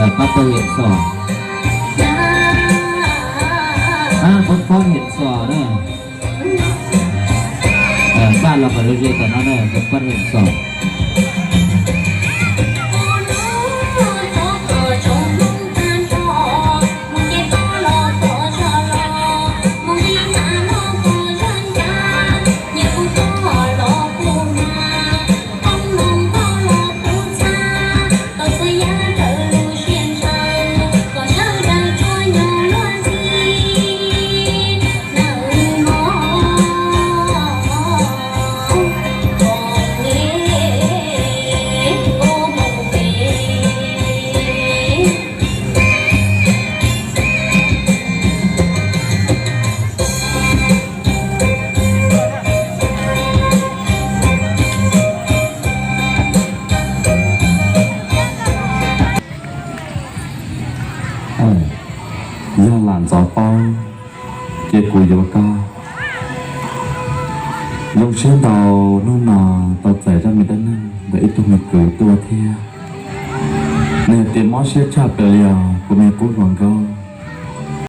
Pab Paj Him Xos, Pab Paj Him Xos na. Npaj los kom ze ze tom no na, Paj Him Xos. Yog lam ntxov paub, ces kuv yuav koj. Zoo siab ntau, hnub no tau txais zaj me dab neeg ntawm ib tug me kwv tuaj thiab. Nws hais tias mob siab tshaj plaws li os kuv me qub hluas nkauj.